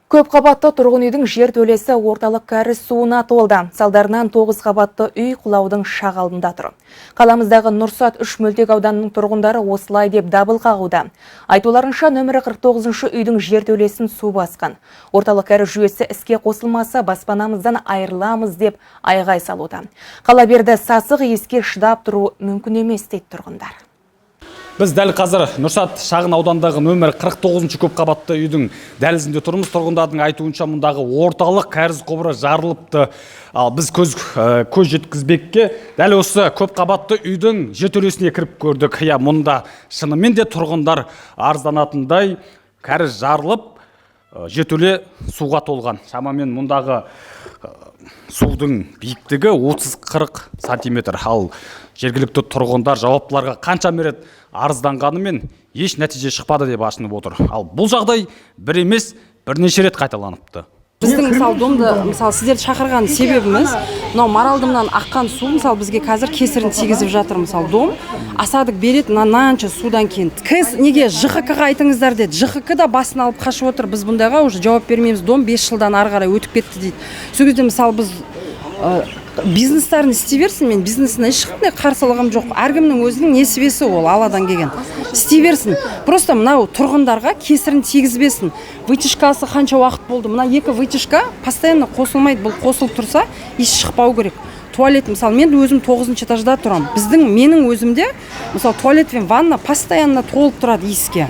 Көп қабатты тұрғын үйдің жертөлесі орталық кәріз суына толды. Салдарынан 9 қабатты үй құлаудың шақ алдында тұр. Қаламыздағы Нұрсат 3 мөлтек ауданының тұрғындары осылай деп дабыл қағуда. Айтуларынша, нөмірі 49 үйдің жертөлесін су басқан. Орталық кәріз жүйесі іске қосылмаса, баспанамыздан айырыламыз деп айғай салуда. Қала берді, сасық иіске шыдап тұру мүмкін емес, дейді тұрғындар. Біз дәл қазір Нұрсат шағын аудандағы нөмір 49 көп қабатты үйдің дәлізінде тұрмыз. Тұрғындардың айтуынша, мұндағы орталық кәріз құбыры жарылыпты. Ал біз көз жеткізбекке дәл осы көп қабатты үйдің жертөлесіне кіріп көрдік. Иә, мұнда шынымен де тұрғындар арызданатындай кәріз жарылып, жертөле суға толған. Шамамен мұндағы судың биіктігі 30-40 сантиметр. Ал жергілікті тұрғындар жауаптыларға қанша рет арызданғанымен, еш нәтиже шықпады деп ашынып отыр. Ал бұл жағдай бір емес, бірнеше рет қайталаныпты. Біздің, мысалы, домды, мысалы, сіздерді шақырған себебіміз мынау Маралдымнан аққан су, мысалы, бізге қазір кесірін тигізіп жатыр. Мысалы, дом осадок береді мынанша судан кейін. КЭС неге, ЖХК ға айтыңыздар деді. ЖХК да басын алып қашып отыр. «Біз бұндайға уже жауап бермейміз, дом 5 жылдан ары қарай өтіп кетті», – дейді. Сол кезде, мысалы, біз бизнестарын істей берсін, мен бизнесіне ешқандай қарсылығым жоқ. Әркімнің өзінің несібесі, ол Алладан келген, істей берсін. Просто мынау тұрғындарға кесірін тигізбесін. Вытяжкасы қанша уақыт болды, мына екі вытяжка постоянно қосылмайды. Бұл қосылып тұрса, иіс шықпау керек. Туалет, мысалы, мен өзім тоғызыншы этажда тұрамын. Біздің, менің өзімде, мысалы, туалет пен ванна постоянно толып тұрады иіске.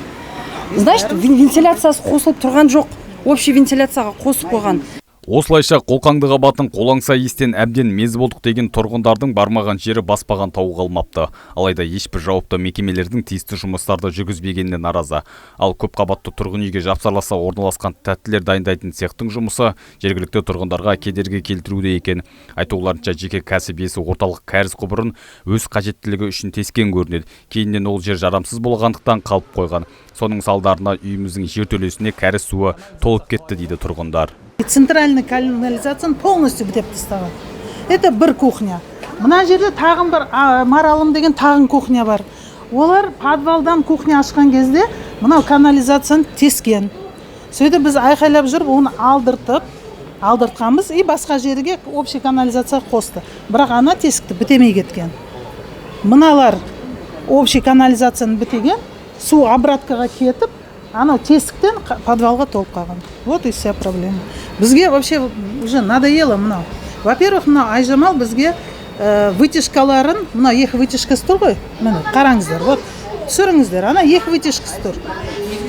Значит, вентиляциясы қосылып тұрған жоқ, общий вентиляцияға қосып қойған. Осылайша, қолқаңды қабатын қолаңса иістен әбден мезі болдық деген тұрғындардың бармаған жері, баспаған тауы қалмапты. Алайда ешбір жауапты мекемелердің тиісті жұмыстарды жүргізбегеніне наразы. Ал көпқабатты тұрғын үйге жапсарласа орналасқан тәттілер дайындайтын цехтың жұмысы жергілікті тұрғындарға кедергі келтіруде екен. Айтуларынша, жеке кәсіп иесі орталық кәріз құбырын өз қажеттілігі үшін тескен көрінеді. Кейіннен ол жер жарамсыз болғандықтан қалып қойған. Соның салдарынан үйіміздің жертөлесіне кәріз суы толып кетті, дейді тұрғындар. Центральный канализацияны полностью бітеп тастаған. Это бір кухня. Мына жерде тағын бір Маралым деген тағын кухня бар. Олар подвалдан кухня ашқан кезде мынау канализацияны тескен. Сөйтіп біз айқайлап жүріп, оны алдыртып алдыртқанбыз и басқа жерге общий канализация қосты, бірақ ана тесікті бітемей кеткен. Мыналар общий канализацияны бітеген, су обраткаға кетіп, анау тесіктен подвалға толып қалған. Вот и вся проблема. Бізге вообще уже надоело мынау. Во первых, мынау Айжамал бізге вытяжкаларын, мынау екі вытяжкасы тұр ғой, міне, қараңыздар, вот түсіріңіздер, ана екі вытяжкасы тұр.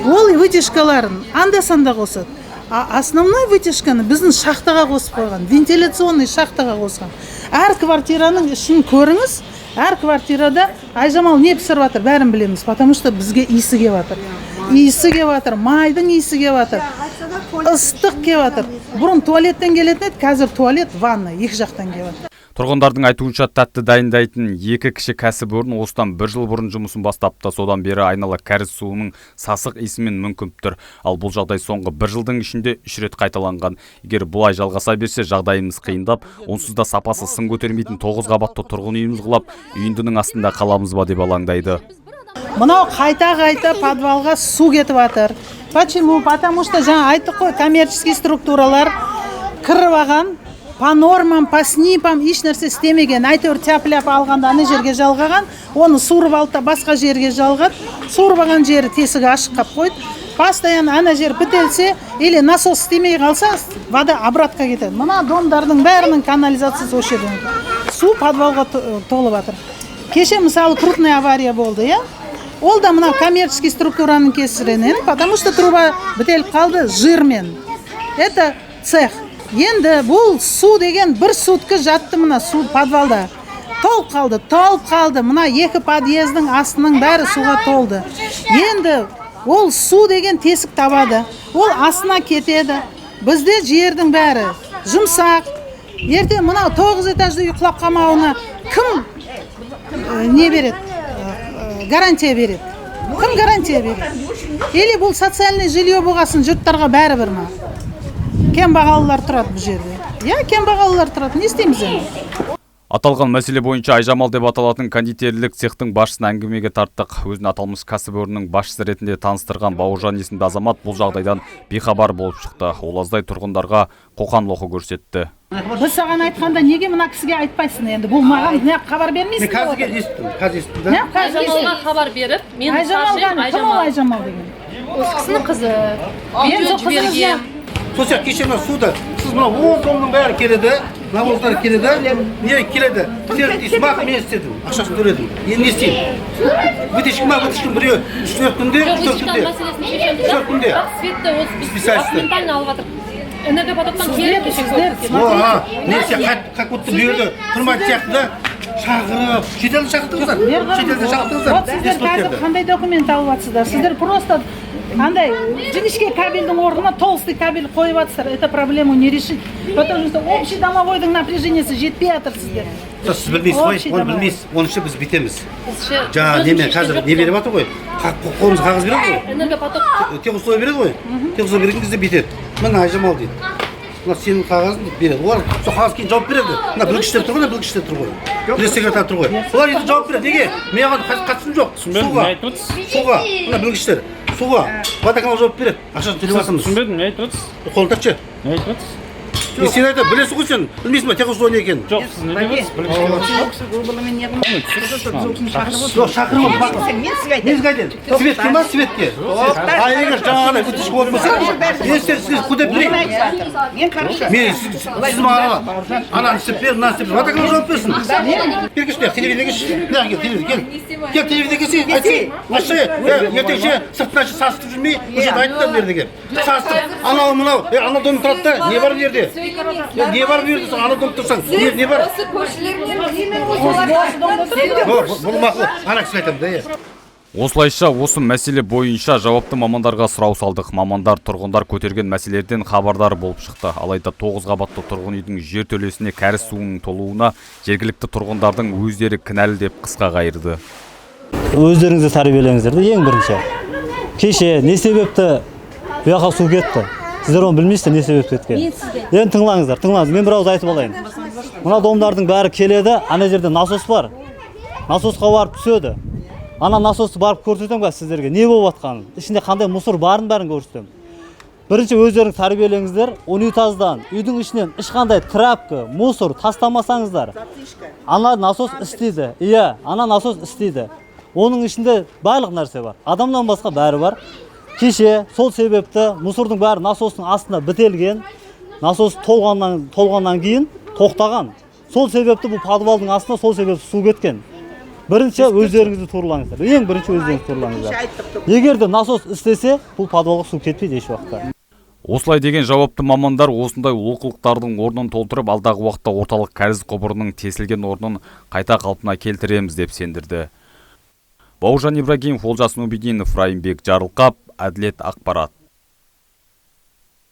Ол вытяжкаларын анда санда қосады, а основной вытяжканы біздің шахтаға қосып қойған, вентиляционный шахтаға қосқан. Әр квартираның ішін көріңіз, әр квартирада Айжамал не пісіріп жатыр, бәрін білеміз, потому что бізге иісі келіп жатыр, иісі келіп жатыр, майдың иісі келіп жатыр, ыстық келіп жатыр. Бұрын туалеттен келетін еді, қазір туалет, ванна екі жақтан келіп жатыр. Тұрғындардың айтуынша, тәтті дайындайтын екі кіші кәсіпорын осыдан бір жыл бұрын жұмысын бастапты. Содан бері айнала кәріз суының сасық иісімен мүңкіп тұр. Ал бұл жағдай соңғы бір жылдың ішінде үш рет қайталанған. Егер бұлай жалғаса берсе, жағдайымыз қиындап, онсыз да сапасы сын көтермейтін тоғыз қабатты тұрғын үйіміз құлап, үйіндінің астында қаламыз ба деп алаңдайды. Мынау қайта қайта подвалға су кетіп жатыр. Почему? Потому что жаңа айттық қой, коммерческий структуралар кіріп алған, по нормам, по СНиПам еш нәрсе істемеген. Әйтеуір тяп ляп алғанда ана жерге жалғаған, оны суырып алды да басқа жерге жалғады. Суырып алған жері тесігі ашық қалып қойды. Постоянно ана жер бітелсе или насос істемей қалса, вода обратка кетеді. Мына домдардың бәрінің канализациясы осы жерден өтеді. Су подвалға толып жатыр. Кеше, мысалы, крупный авария болды, иә, ол да мынау коммерческий структураның кесірінен, потому что труба бітеліп қалды жирмен. Это цех. Енді бұл су деген бір сутка жатты мына су подвалда, толып қалды, толып қалды. Мына екі подъездің астының бәрі суға толды. Енді ол су деген тесік табады, ол астына кетеді. Бізде жердің бәрі жұмсақ. Ертең мынау тоғыз этажды үй құлап қалмауына кім не береді, гарантия береді, кім гарантия береді? Или бұл социальный жилье болғасын, жұрттарға бәрібір ма? Кембағалдар тұрады бұл жерде, иә, кембағалдар тұрады. Не істейміз енді? Аталған мәселе бойынша Айжамал деп аталатын кондитерлік цехтың басшысын әңгімеге тарттық. Өзін аталмыш кәсіпорынның басшысы ретінде таныстырған Бауыржан есімді азамат бұл жағдайдан бейхабар болып шықты. Ол аздай тұрғындарға қоқан лоқы көрсетті. Біз саған айтқанда, неге мына кісіге айтпайсың енді? Бұл маған не хабар бермейсің Мен деп қазір отыр. естідім, қазір естідім да. Не, қазір Айжамалға естідім. Хабар беріп, мен Айжамал, кім ол Айжамал деген? Осы кісінің қызы. Мен Видео сол қызыңыз. жібергем. Сол сияқты кеше мына суда сіз мына 10 домның бәрі келеді, навоздар келеді, не келеді. Сен дейсіз, мақұл, мен істедім, ақшасын төледім. Енді не істеймін? Вытяжка ма, вытяжка біреу 3-4 күнде, Жоқ, 3-4 вытяжканың күнде. мәселесін шешеміз Үш да. төрт күнде. Бірақ светті осы біз Специалисті. Моментально алып жатыр. Энергопотоктан Сіздер, келіп кеше сіздер, көрдік. О, а, не сен как будто бұл жерде тұрмайтын сияқты да, шақырып, шетелден шақырдыңыздар, шетелден шақырдыңыздар. Вот сіздер қазір қандай документ алып жатсыздар? Сіздер просто андай жіңішке кабельдің орнына толстый кабель қойып жатсыздар. Это проблему не решит, потому что общий домовойдың напряжениесі жетпей жатыр сіздер. Сіз білмейсіз ғой, Общий оны домовой. білмейсіз. Оны ше біз бүйтеміз. Біз ше- Жаңағы сөзін немен шешкен қазір жоқпыз. Не беріп жатыр ғой? Қолымызға қағаз береді ғой. Энергопоток. Техусловие береді ғой. Техусловие берген кезде бүйтеді: міне, Айжамал дейді, мына сенің қағазың деп береді. Олар сол қағаз кейін жауап береді. Мына білгіштер тұр ғой, мына білгіштер тұр ғой, пресс секретарь тұр ғой, олар енді жауап береді. Неге мен оған қатысым жоқ суға? Не айтып отырсыз? Суға мына білгіштер, суға водоканал жауап береді, ақшасын төлеп жатырмыз. Түсінбедім, не айтып отырсыз? Қолын тартшы. Не айтып отырсыз? Мен сен айтып білесің ғой, сен білмейсің ба техусловие не екенін? Жоқ, сіз не деп отырсыз? Білгіштер. Жоқ, шақырып. Мен сізге Мен сізге айтайын, светке ма, светке, а егер жаңағыдай вытяжка болатын болса, мен сізге куда берейін? Мен хорошо. Мен сіз маған ананы істеп бер, мынаны істеп бер, водоканал жауап берсін. Келгеші, мына телевизорға келші, мына кел, телевизор, кел, кел, телевизорға келсең, айтсай, айтшы, ертең ше сыртынан ше сасытып жүрмей, бұл жерде айтты да, мына жерде келіп сасытып, анау мынау, е, анау дом тұрады да, не бар бұл жерде? Е, не бар бұл жерде? Сен анау дом тұрсаң, не бар? Осы көршілермен. Бұл мақұл, ана кісіге айтамын да, иә. Осылайша, осы мәселе бойынша жауапты мамандарға сұрау салдық. Мамандар тұрғындар көтерген мәселелерден хабардар болып шықты. Алайда тоғыз қабатты тұрғын үйдің жертөлесіне кәріз суының толуына жергілікті тұрғындардың өздері кінәлі деп қысқа қайырды. Өздеріңізді тәрбиелеңіздер де ең бірінші. Кеше не себепті бұл жаққа су кетті, сіздер оны білмейсіздер, не себепті кеткенін. Енді тыңлаңыздар, тыңлаңыз, мен бір ауыз айтып алайын. Мына домдардың бәрі келеді, ана жерде насос бар, насосқа барып түседі. Ана насосты барып көрсетемін қазір сіздерге, не болып жатқанын, ішінде қандай мусор барын, бәрін көрсетемін. Бірінші өздеріңіз тәрбиелеңіздер. Унитаздан, үйдің ішінен ешқандай тряпка, мусор тастамасаңыздар, ана насос істейді, иә, ана насос істейді. Оның ішінде барлық нәрсе бар, адамнан басқа бәрі бар. Кеше сол себепті мусордың бәрі насостың астына бітелген, насос толғаннан кейін тоқтаған. Сол себепті бұл подвалдың астына сол себепті су кеткен. Бірінші өздеріңізді туралаңыздар, ең бірінші өздеріңізді туралаңыздар. Егер де насос істесе, бұл подвалға су кетпейді еш уақытта. Осылай деген жауапты мамандар осындай олқылықтардың орнын толтырып, алдағы уақытта орталық кәріз құбырының тесілген орнын қайта қалпына келтіреміз деп сендірді. Бауыржан Ибрагимов, Олжас Нубидинов, Райымбек Жарылқап, Әділет ақпарат.